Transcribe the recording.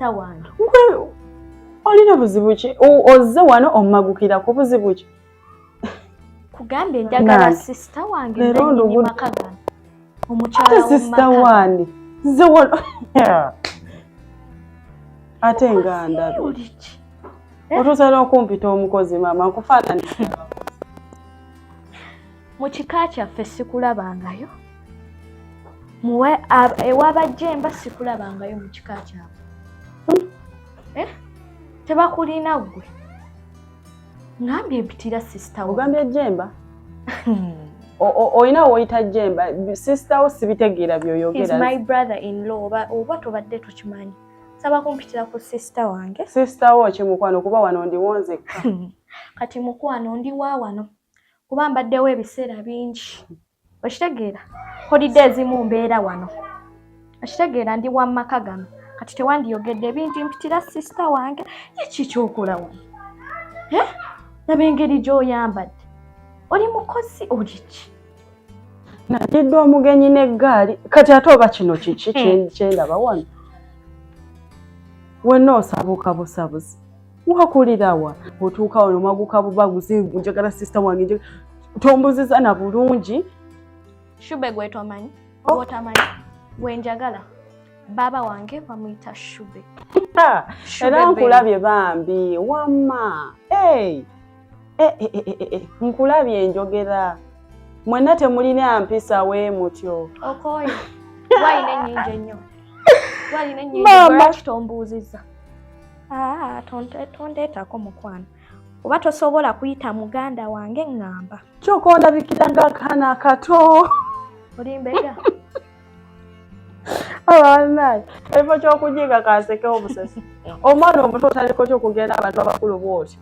Sister wange. Olina buzibu ki? Ozze wano omagukira ku buzibu ki? Kugambye njagala sister wange nannyini maka gano. Omukyala sister wange. Nze wano. Ate nga ndabye. Otuusa n'okumpita omukozi maama nkufaananisa. Mu kika kyaffe sikulabangayo. Ewabajjemba sikulabangayo mu kika kyabwe. Tebakulina ggwe. Ngambye mpitira sister wange. Ogambye Jemba? Olina woyita Jemba, sister wo sibitegeera by'oyogera. He's my brother in law, oba tobadde tokimanyi. Saba kumpitira ku sister wange. Sister wo ki mukwano, kuba wano ndiwo nzekka. Kati mukwano ndi wa wano kuba mbaddewo ebiseera bingi. Okitegeera? Holiday ezimu mbeera wano. Okitegeera, ndi wa maka gano. Kati tewandiyogedde bingi, mpitira sister wange. Ye ki ky'okola wano? Laba engeri gy'oyambadde. Oli mukozi oli ki? Najjidde omugenyi n'eggaali. Kati ate oba kino kiki kyendaba wano? Wenna osabuka busabuzi. Wakulirawa? Otuuka wano omaguka bubaguzi, njagala sister wange. Tombuziza na bulungi. Shube gwe tomanyi, gwotamanyi, gwe njagala. Baba wange bamuyita Shube. Era nkulabye bambi, wamma. Nkulabye enjogera. Mwenna temulina mpisa we mutyo. Okoye. Walina ennyingi ennyo. Walina ennyingi, lwaki tombuuzizza? Tondeetako mukwano. Oba tosobola kuyita muganda wange ŋŋamba. Kyokka ondabikira ng'akaana akato. Oli mbega. Abannaye, ekifo ky'okujiga kansekewo busesi. Omwana omuto otaliko ky'okugenda abantu abakulu bw'otyo.